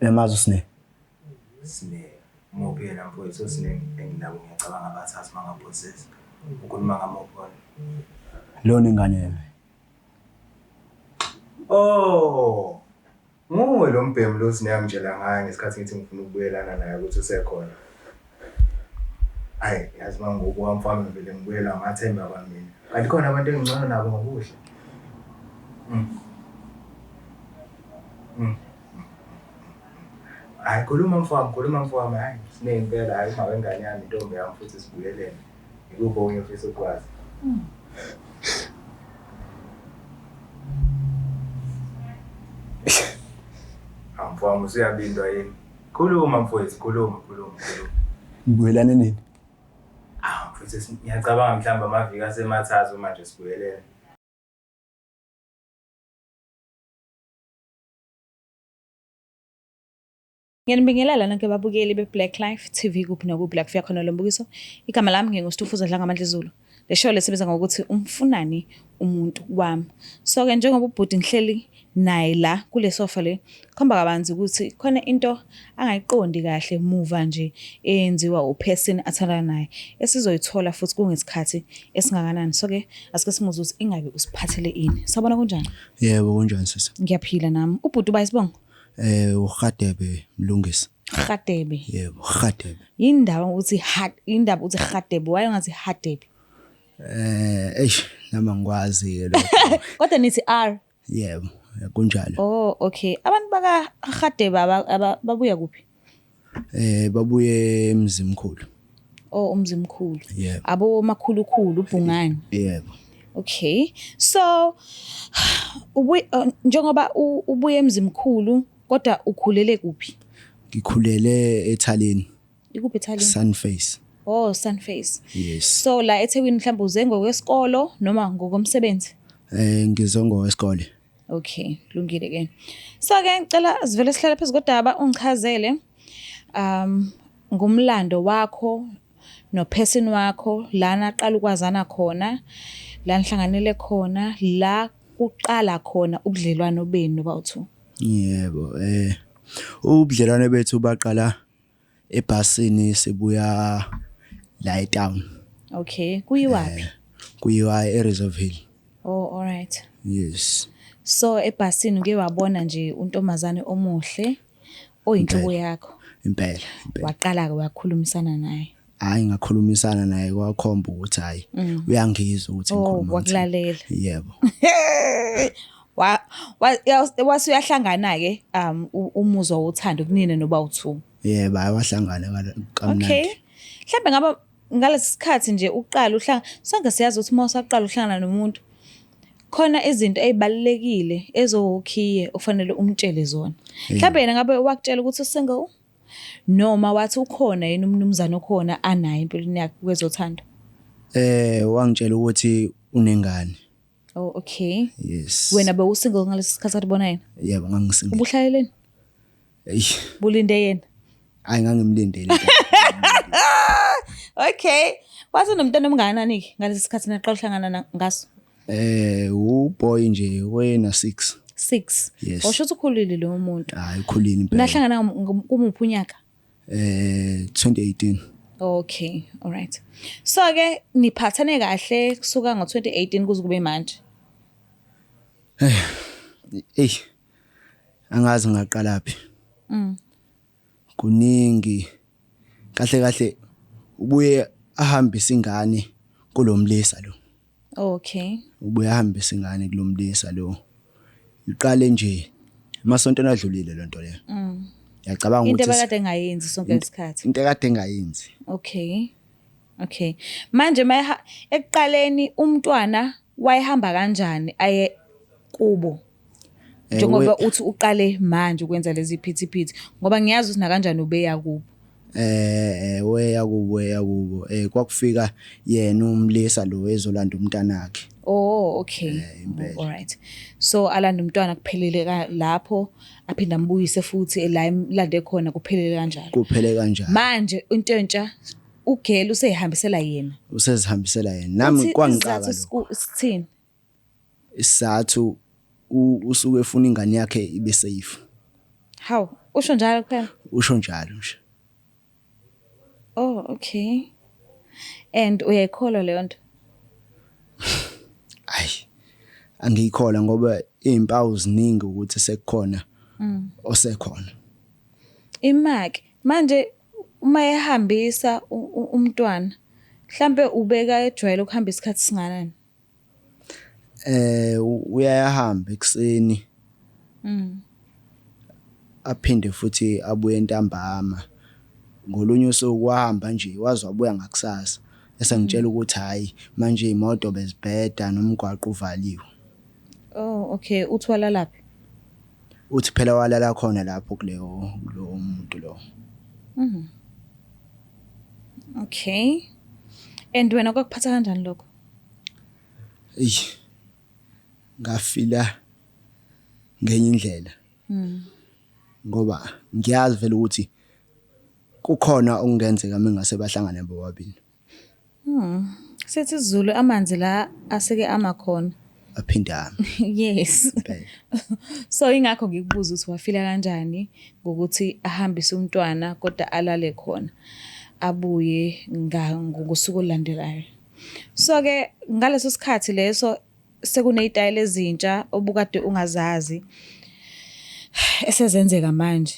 Uyamazi uSne? Sne. Muphi yena mfowethu uSne enginabo ngiyacabanga abathathu mangaphosisi. Ukhuluma ngamuphi wona? Lona ingane yami. Oh! Nguwe lo mbhemu lo Sne angitshela ngaye ngesikhathi ngithi ngifuna ukubuyelana naye ukuthi usekhona. Ayi, yazi mangoku wamfana ngivele ngibuyela amathemba kwamina. Kanti khona abantu engingcono nabo ngokuhle. Hayi khuluma mfowami, khuluma mfowami, hayi sine impela, hayi uma wengane yami intombi yami futhi sibuyelene. Ikuphi okunye ofisa ukwazi? Hawu mfowami usuyabindwa yini? Khuluma mfowethu, khuluma, khuluma, khuluma. Nibuyelane nini? Ah mfowethu ngiyacabanga mhlawumbe amaviki asemathathu manje sibuyelene. Ngiyanibingelela nonke babukeli be-Black Life TV kuphi nakuphi la kufika khona lo mbukiso. Igama lami nginguStufuza Dlangamandla Zulu. Le show lesibiza ngokuthi umfunani umuntu wami. So-ke njengoba ubhuti ngihleli naye la kule sofa le khomba kabanzi ukuthi khona into angayiqondi kahle muva nje eyenziwa uperson athandana naye esizoyithola futhi kungesikhathi esingakanani. So-ke asike simuzwe ukuthi ingabe usiphathele ini. Sawubona kunjani? Yebo kunjani sisi? Ngiyaphila nami. Ubhuti uba isibongo? Eh uRhadebe Mlungisi. Rhadebe. Yebo, Rhadebe. Yindaba ukuthi ha indaba uthi Rhadebe why ungathi Hadebe? Eh eish nami angikwazi ke lokho. Kodwa nithi R. Yebo, kunjalo. Oh okay. Abantu baka Rhadebe babuya kuphi? Eh babuye eMzimkhulu. Oh uMzimkhulu. Yebo. Abo makhulukhulu uBhungane. Yebo. Okay. So ubuye njengoba ubuye eMzimkhulu kodwa ukhulele kuphi? Ngikhulele eThaleni. Ikuphi eThaleni? Sunface. Oh Sunface. Yes. So la eThekwini mhlawumbe uze ngokwesikolo noma ngokomsebenzi? Eh ngize ngokwesikole. Okay, kulungile ke. So ke ngicela sivele sihlale phezu kodaba ungichazele ngomlando wakho no person wakho la naqala ukwazana khona, la nihlanganele khona, la kuqala khona ubudlelwano benu bawu-two. Yebo, eh ubudlelwane bethu baqala ebhasini sibuya la etown. Okay, kuyiwaphi? Eh, kuyiwa eReserve Hill. Oh, all right. Yes. So ebhasini uke wabona nje untombazane omuhle oyinhloko yakho. Impela, impela. Waqala ke wakhulumisana naye. Hayi ngakhulumisana naye kwakhomba ukuthi hayi uyangizwa ukuthi Oh, ngikhuluma. ngithini. wakulalela. Yebo. Wa wase uyahlangana ke umuzwa wothando kunina noba u2. Yebo, hayi wahlangana kamnandi. Okay. Mhlambe ngaba ngalesi sikhathi nje uqala uhlanga sonke siyazi ukuthi uma usaqala uhlangana nomuntu khona izinto ezibalulekile ezowukhiye ofanele umtshele zona. Mhlambe yena ngabe wakutshela ukuthi usingle noma wathi ukhona yini umnumzane okhona anaye empilweni yakhe kwezothando. Eh wangitshela ukuthi unengane. Oh okay. Yes. Wena bewusingle ngalesi sikhathi atibona yena? Yebo ngangisingle. Ubuhlaleleni? Eish. Bulinde yena? Hayi ngangimlindele. Okay. Wathi unomntwana omngakanani ke ngalesi sikhathi naqala uhlangana ngaso? Eh uboy nje wena 6. 6. Yes. Washo ukuthi ukhulile lo muntu. Hayi ukhulile impela. Nahlangana kumuphi unyaka? Eh 2018. Okay, all right. So ke niphathane kahle kusuka ngo2018 kuze kube manje. Ey. Angazi ngaqalaphi. Kuningi kahle kahle ubuye ahambise ingane kulomlisa lo. Okay. Ubuye ahambise ingane kulomlisa lo. Iqale nje emasontweni adlulile lonto leyo. Ngiyacabanga Into ukuthi ebekade engayenzi sonke lesikhathi. into ekade engayenzi. Okay. Okay. Manje mayeha ekuqaleni umntwana wayehamba kanjani aye kubo? Eh, Njengoba uthi uqale manje ukwenza lezi phithiphithi ngoba ngiyazi ukuthi nakanjani ubeya kubo. Eh weya kubo weya kubo eh kwakufika yena umlisa lo ezolanda umntanakhe. Oh okay. Impela. All right. So alanda umntwana kuphelele lapho aphinde ambuyise futhi la emlande khona kuphelele kanjalo. Kuphele kanjalo. Manje into entsha ugel useyihambisela yena. Usezihambisela yena. Nami Uthi kwangixaka isizathu lokho. sithini? Isizathu usuke efuna ingane yakhe ibe safe. How? Usho njalo kuphela? Usho njalo nje. Oh, okay. And uyayikholwa leyo nto? Ayi. Angiyikholwa ngoba izimpawu ziningi ukuthi sekukhona osekhona. Imake manje uma ehambisa umntwana mhlambe ubeka ejwayele ukuhamba isikhathi singanani? Uyahamba ekuseni. Aphinde futhi abuye ntambama. Ngolunye usuku wahamba nje waze wabuya ngakusasa. Esengitshela ukuthi hayi manje iy'moto bezibheda nomgwaqo uvaliwe. Oh, okay. Uthi walalaphi? Uthi phela walala khona lapho kuleyo kulowo muntu lo. Okay. And wena kwakuphatha kanjani lokho? Eyi ngafila ngenye indlela. Ngoba ngiyazi vele ukuthi kukhona okungenzeka mengase bahlangane bobabili. Sithi isiZulu amanzi la aseke amakhona. Aphinde ame. Yes. Impela. So ingakho ngikubuza ukuthi wafila kanjani ngokuthi ahambise umntwana kodwa alale khona abuye ngosuku olulandelayo. So ke ngaleso sikhathi leso sekuney'tayela ezintsha obukade ungazazi esezenzeka manje.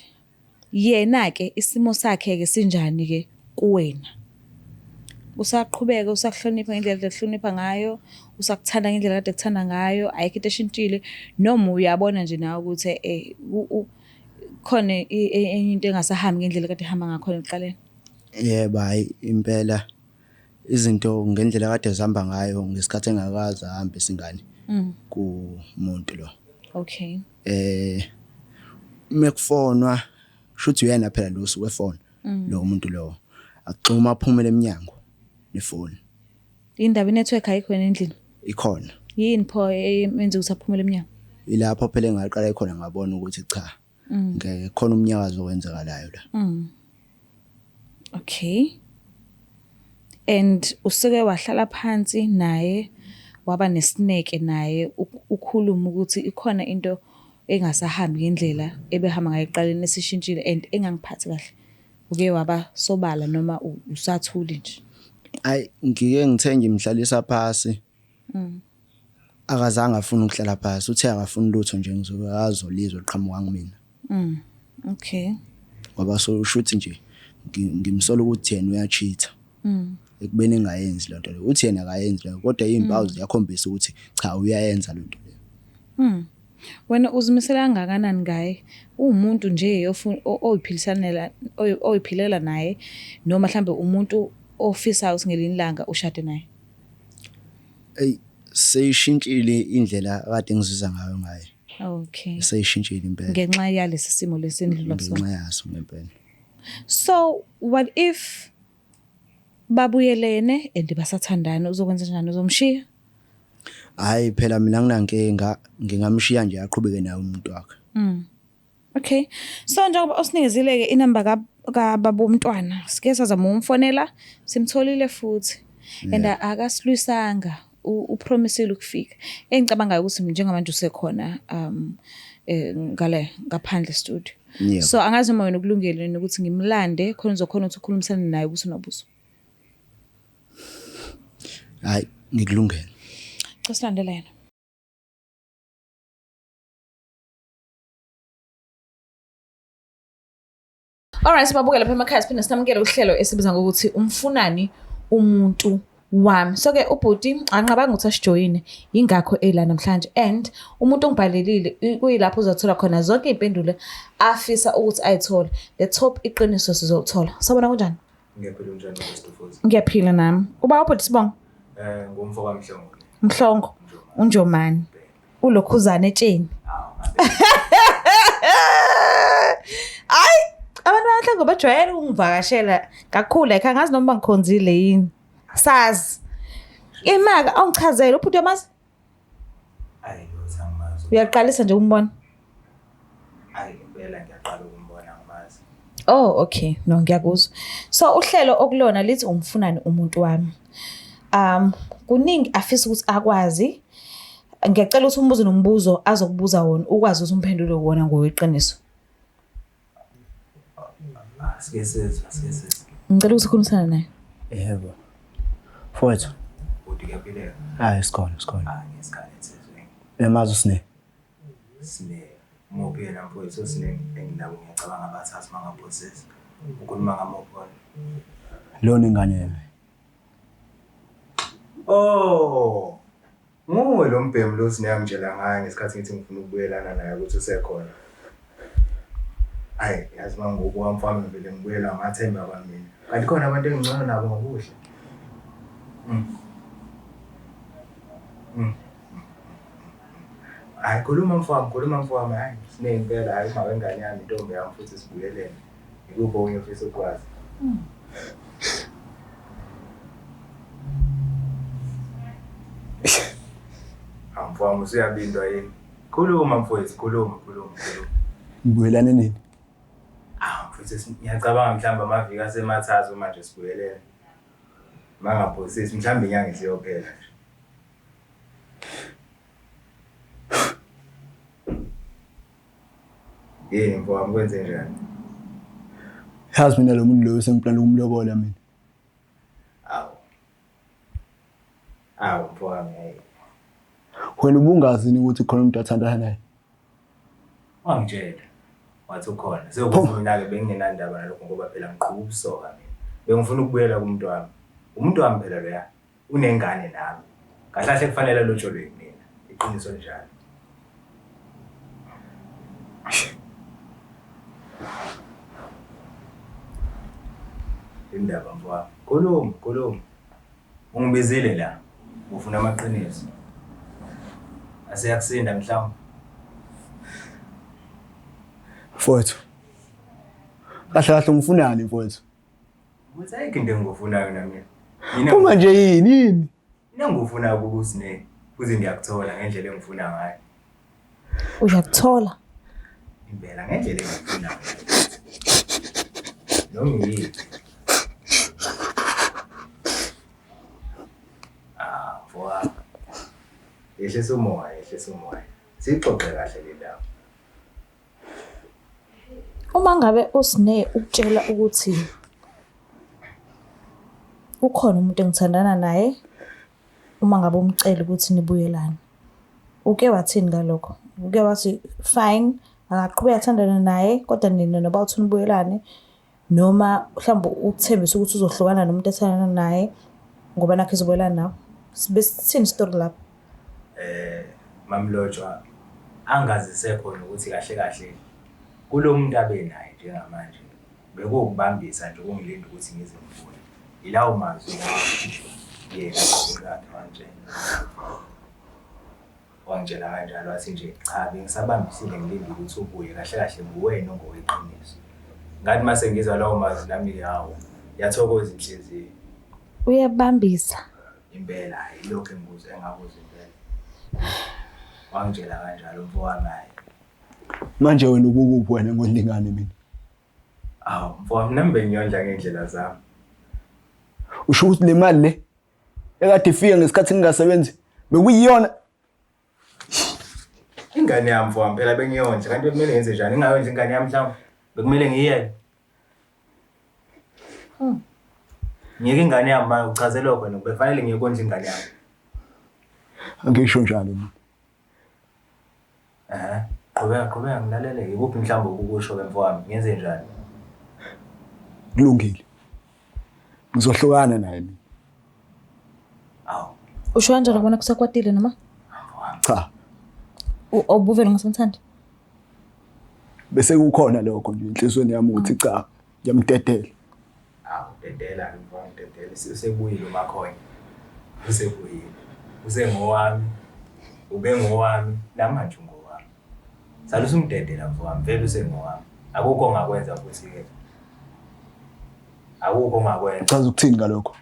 Yena-ke isimo sakhe-ke sinjani-ke kuwena? Usaqhubeka usakuhlonipha ngendlela kade ekuhlonipha ngayo, usakuthanda ngendlela kade ekuthanda ngayo, ayikho into eshintshile noma uyabona nje nawe ukuthi khona enye into engasahambi ngendlela kade ihamba ngakhona ekuqaleni? Yebo, hhayi impela izinto ngendlela kade zihamba ngayo ngesikhathi engakaze ahambise ingane kumuntu lo. Okay. Mekufonwa shuthi uyena phela lo osuke efona lo muntu lo. Agxuma aphumele eminyango nefoni. Indaba i-network ayikho yini endlini? Ikhona. Yini pho eyenza ukuthi aphumele eminyango? Ilapho phela engaqala khona ngabona ukuthi cha ngeke khona umnyakazo owenzakalayo la. Okay. And usuke wahlala phansi naye waba nesineke naye ukhuluma ukuthi ikhona into engasahambi ngendlela ebehamba ngayo ekuqaleni esishintshile and engangiphathi kahle. Uke waba sobala noma usathuli nje? Ayi ngike ngithe ngimhlalisa phasi. Akazange afune ukuhlala phasi, uthe akafuni lutho nje ngizolizwa liqhamuka kumina. Okay. Ngoba so shuthi nje ngimsola ukuthi yena uya-cheat-a. Ekubeni engayenzi lento leyo. Uthi yena akayenzi leyo kodwa iy'mpawu ziyakhombisa ukuthi cha uyayenza lento leyo. Wena uzimisela kangakanani ngaye? Uwumuntu nje oyiphilisanela oyiphilela naye noma mhlambe umuntu ofisayo ukuthi ngelinye ilanga ushade naye? Eyi seyishintshile indlela akade ngizizwa ngayo ngaye. Okay. Seyishintshile impela. Ngenxa yalesi simo lesi enidlula kusona. Ngenxa yaso ngempela. So what if babuyelene and basathandana, uzokwenza njani, uzomshiya? Hhayi phela mina anginankinga, ngingamshiya nje aqhubeke naye umuntu wakhe. Okay. So njengoba usinikezile-ke inamba kababa womntwana, sike sazama ukumfonela, simtholile futhi. And akasilwisanga, upromisile ukufika. Engicabangayo ukuthi njengamanje usekhona ngale ngaphandle studio. Yebo. So angazi noma wena ukulungele yini ukuthi ngimlande khona uzokhona ukuthi ukhulumisane naye ubuso nobuso. Hhayi ngikulungele. Cha silandele yena. Alright, sibabukela lapha emakhaya siphinde sinamukele uhlelo esibiza ngokuthi umfunani umuntu wami. So ke ubhuti anqabanga ukuthi asijoyine, ingakho ela namhlanje and umuntu ongibhalelile kuyilapho uzothola khona zonke izimpendulo afisa ukuthi ayithole. The top iqiniso sizothola. Sabona kunjani? Ngiyaphila, unjani Stufuza? Ngiyaphila nami. Uba ubhuti Sibongo? Ngumfo kaMhlongo. Mhlongo, uNjomani. Ulokhuzana etsheni. Hayi, abantu abanhlongo bajwayele ukungivakashela kakhulu like angazi noma ngikhonzile yini. Sazi. Imaka awungichazele ubhuti wamazi? Ayi lutho angimazi. Uyaqalisa nje ukumbona? Ayi impela ngiyaqala ukumbona angimazi. Oh okay, no ngiyakuzwa. So uhlelo okulona lithi umfunani umuntu wami. Kuningi afisa ukuthi akwazi. Ngiyacela ukuthi umbuzo nombuzo azokubuza wona ukwazi ukuthi umphendule wona ngokweqiniso. Ah, sike sizwa, sike sizwa. Ngicela ukuthi ukhulumisane naye. Yebo. Mfowethu. Bhuti kuyaphileka. Hayi sikhona, sikhona. Ah, ngesikhathi esizweni. Uyamazi uSne? Sine muphi yena mfowethu osine enginabo ngiyacabanga abathathu mangaphosisi. Ukhuluma ngamuphi wona? Lona ingane yami. Oh! Nguwe lo mbhemu lo Sine angitshela ngaye ngesikhathi ngithi ngifuna ukubuyelana naye ukuthi usekhona. Hayi, yazi uma ngoku mfami vele ngibuyela ngathemba kwamina. Kanti khona abantu engingcono nabo ngokuhle. Hayi khuluma mfowami, khuluma mfowami, hayi Sine impela hayi uma wengane yami intombi yami futhi sibuyelene. Ikuphi okunye ofisa ukwazi? Hawu mfowami usuyabindwa yini? Khuluma mfowethu, khuluma, khuluma, khuluma. Ngibuyelane nini? Ah mfowethu ngiyacabanga mhlawumbe amaviki asemathathu manje sibuyelene. Mangaphosisi mhlawumbe inyanga isiyophela nje. Yini mfowami kwenze njani? Yazi mina lo muntu loyo sengiplana ukumlobola mina. Awu. Awu mfowami hey. Wena ubungazi yini ukuthi khona umuntu athandana naye? Wangitshela. Wathi ukhona. Sekuthi mina-ke bengingenandaba nalokho ngoba phela ngiqhuba ubusoka mina. Bengifuna ukubuyela kumuntu wami. Umuntu wami phela loya unengane nami. Kahle kahle kufanele alotsholwe yimina. Iqiniso linjalo. Indaba mfowami. Khuluma, khuluma. Ungibizile la. Ufuna amaqiniso. Aseyakusinda mhlawumbe. Mfowethu. Kahle kahle ngifunani mfowethu? Ukuthi ayikho into engikufunayo nami. Mina Uma nje yini yini? Mina engikufunayo kukusine futhi ngiyakuthola ngendlela engifuna ngayo. Uyakuthola. Impela ngendlela engifuna ngayo. Noma yini. Ah, mfowami. Yehlisa umoya, yehlisa umoya. Sixoxe kahle le ndaba. Uma ngabe uSne ukutshela ukuthi ukhona umuntu engithandana naye, uma ngabe umcela ukuthi nibuyelane, uke wathini ngalokho? Uke wathi fine, akaqhubeke athandane naye kodwa nina noba-two nibuyelane noma mhlawumbe ukuthembise ukuthi uzohlukana nomuntu athandana naye ngoba nakhu ezobuyelana nawe? Besithini isitori lapho? Eh, Mamlotshwa angazise khona ukuthi kahle kahle kulo muntu abe naye njengamanje bekuwukubambisa nje ukungilinda ukuthi ngize ngibuye. Yilawo mazwi lawo yena qobo lwakhe wangitshela. Wangitshela kanjalo wathi nje cha bengisabambisile ngilinde ukuthi ubuye kahle kahle nguwena ongoweqiniso. Ngathi mase ngizwa lawo mazwi nami hawu yathokoza inhliziyo. Uyabambisa. Impela hhayi ilokhu engikuzwa engakuzwa impela. Wangitshela kanjalo mfowami hhayi. Manje wena ubukuphi wena ngolingane mina? Awu mfowami nami bengiyondla ngey'ndlela zami. Usho ukuthi le mali le ekade ifika ngesikhathi ngingasebenzi bekuyiyona Ingane yami mfowami phela bengiyondla kanti bekumele ngenze njani? Ngingayondla ingane yami mhlawumbe? Bekumele ngiyeke. Ngiyeke ingane yami manje uchazelwe khona bekufanele ngiye kondla ingane yami. Angisho njalo mina. Ehhe. Qhubeka qhubeka ngilalele. Yikuphi mhlawumbe ukukusho ke mfowami? Ngenze njani? Kulungile. Ngizohlukana naye mina. Awu. Usho kanjalo bona kusakwatile noma? Mfowami. Cha, Ubuvele ungasamthandi? bese kukhona lokho nje enhliziyweni yami ukuthi cha, ngiyamdedela. Awu dedela ke mfowami dedela. Usebuyile uMakhonya. Usebuyile. Usengowami. Ubengowami namanje ungowami. Sale usumdedela mfowami vele usengowami. Akukho ongakwenza futhi ke. Akukho ongakwenza. Uchaza ukuthini ngalokho?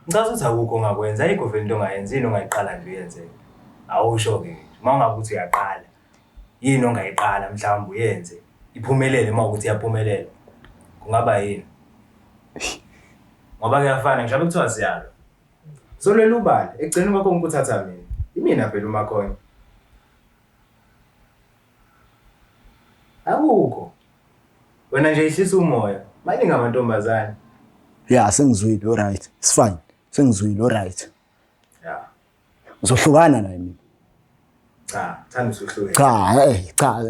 Ngichaza ukuthi akukho ongakwenza, ayikho vele into ongayenza, yini ongayiqala nje uyenze. Awusho-ke nje, uma ungabe uthi uyaqala, yini ongayiqala mhlawumbe uyenze, iphumelele uma ukuthi iyaphumelela. Kungaba yini? Ngoba kuyafana, ngisho kuthiwa siyalwa. Solwela ubala, ekugcineni kwakho konke uthatha mina. Imina phela uMakhonya. Akukho. Wena nje ihlisa umoya. Maningi amantombazane. Ya sengizwile, alright. It's fine. Sengizwile, alright. Ya. Ngizohlukana naye mina. Cha, thanda usuhlukene. Cha, hey, cha.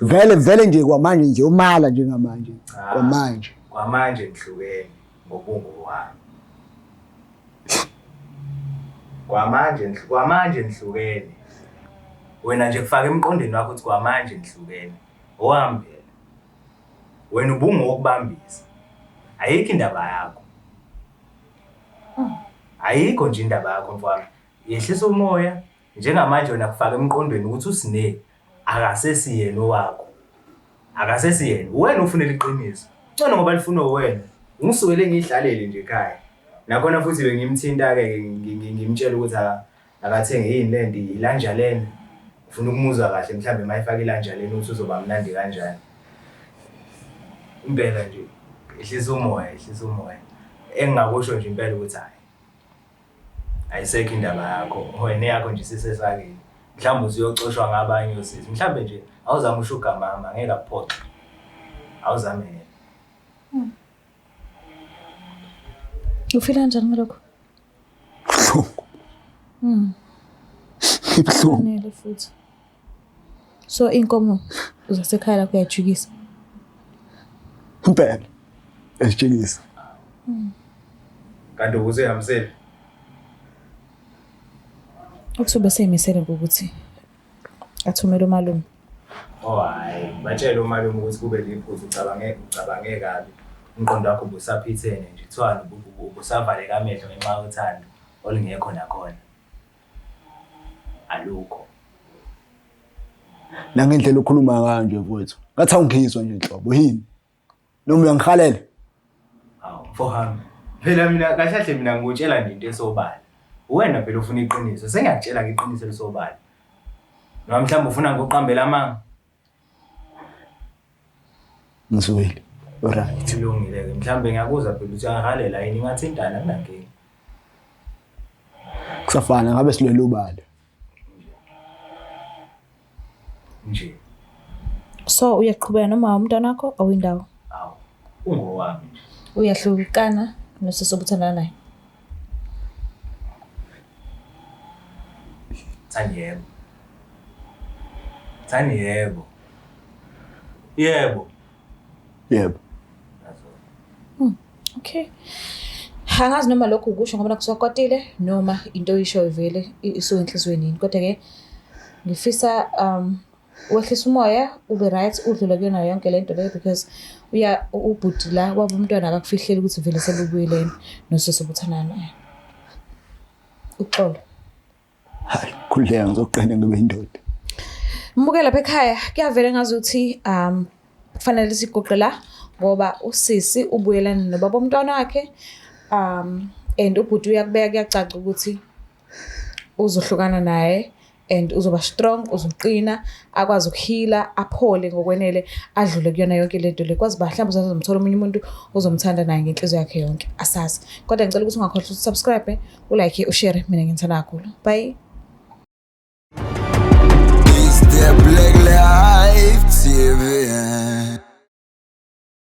Vele vele nje kwamanje nje umala njengamanje. Kwamanje. Kwamanje ngihlukene ngobungu wami. Kwamanje kwamanje nihlukene. Wena nje kufaka emqondweni wakho ukuthi kwamanje nihlukene. Owami phela. Wena ubungowokubambisa. Ayikho indaba yakho. Ayikho nje indaba yakho mfowami. Yehlisa umoya njengamanje wena kufaka emqondweni ukuthi uSne akasesiyena owakho. Akasesiyena. Uwena ufunela iqiniso. Ngcono ngoba lifunwa uwena. Ngisukele ngiyihlalele nje ekhaya. Nakhona futhi bengimthinta-ke ngimtshela ukuthi akathenge yini lento ilanja lena. Ufuna ukumuzwa kahle mhlawumbe uma efaka ilanja lena ukuthi uzoba mnandi kanjani. Impela nje ehlisa umoya, ehlisa umoya. Engingakusho nje impela ukuthi hhayi ayisekho indaba yakho wena eyakho nje isisesakeni. Mhlawumbe usuyocoshwa ngabanye osisi. Mhlawumbe nje awuzame ushuga mama ngeke akuphoxe. Awuzame yena. Ufila kanjani ngalokho? Buhlungu. Ibuhlungu. Fanele futhi. So inkomo zasekhaya lakho uyajikisa. Impela. Esitshengisa. Kanti ubusehambisele? Uthi ubeseyimisele ngokuthi athumele umalume. Oh hayi, batshele umalume ukuthi kube liphutha ucabange ucabange kabi. Umqondo wakho ubusaphithene nje kuthiwani ubusavaleka amehlo ngenxa yothando olungekho nakhona. Alukho. Nangendlela okhuluma ngayo nje mfowethu. Ngathi awungizwa nje nhlobo yini? Noma uyangihalela? Hawu, mfohami. Phela mina kahle kahle mina ngikutshela nje into esobala. Uwena phela ufuna iqiniso. Sengiyakutshela ke iqiniso elisobala. Noma mhlawumbe ufuna ngikuqambele amanga? Ngizwile. Alright. Kulungile ke. Mhlawumbe ngiyakuzwa phela ukuthi uyangihalela yini ngathintana kunankinga. Kusafana ngabe silwela ubala. Nje. So uyaqhubeka noma umntwana wakho awuyindawo. Awu, ungowami nje. Uyahlukana nosisi obuthandana naye. Thani yebo. Thani yebo. Yebo. Yebo. Okay. Angazi noma lokhu ukusho ngoba nakho kwatile noma into oyishoyo vele isuke enhliziyweni yini. Kodwa ke ngifisa wehlisa umoya ube right udlule kuyona yonke lento leyo because uya ubhuti la waba umntwana akakufihleli ukuthi vele sebebuyelene nosisi obuthandana naye. Uxolo. Hayi, khululeka ngizoqina ngibe indoda. Mbuke lapha ekhaya kuyavela ngazuthi kufanele siguqe la ngoba usisi ubuyelana nobaba womntwana wakhe and ubhuti uyakubeka kuyacaca ukuthi uzohlukana naye and uzoba strong uzoqina akwazi ukuhila aphole ngokwenele adlule kuyona yonke lento le kwazi ba mhlawumbe usazomthola omunye umuntu ozomthanda naye ngenhliziyo yakhe yonke asazi kodwa ngicela ukuthi ungakhohlwa ukuthi subscribe ulike ushare mina ngithanda kakhulu bye. It's the Black Life TV.